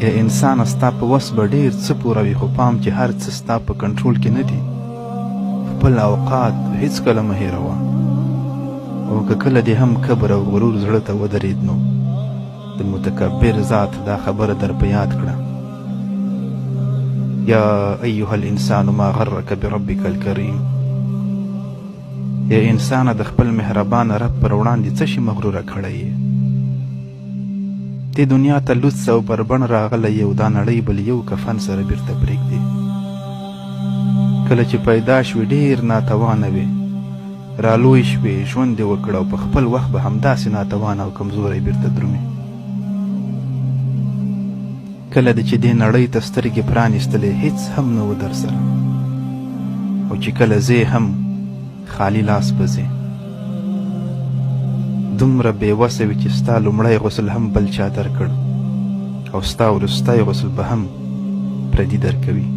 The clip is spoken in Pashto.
ای انسانه ستا په وس به ډېر څه پوره وي خو پام چې هر څه ستا په کنټرول کې نه دي. خپل اوقات هیڅکله مه هېروه او که کله دې هم کبر او غرور زړه ته ودرېد نو د متکبر ذات دا خبره در په یاد کړه: یا ایها الانسان ما غرک بربک الکریم. ای انسانه د خپل مهربان رب پر وړاندې څه شي مغروره کړی یې؟ دې دنیا ته لوڅ او بربڼ راغلی یې او دا نړۍ به له یو کفن سره بیرته پرېږدې. کله چې پیدا شوې ډېر ناتوانه وې، را لوی شوې، ژوند دې وکړ او په خپل وخت به همداسې ناتوانه او کمزوری بیرته درومې. کله دې چې دې نړۍ ته سترګې پرانیستلې هیڅ هم نه و درسره او چې کله ځې هم خالي لاس به ځې. دومره بې وسه وي چې ستا لومړی غسل هم بل چا درکړ او ستا وروستی غسل به هم پردي درکوي.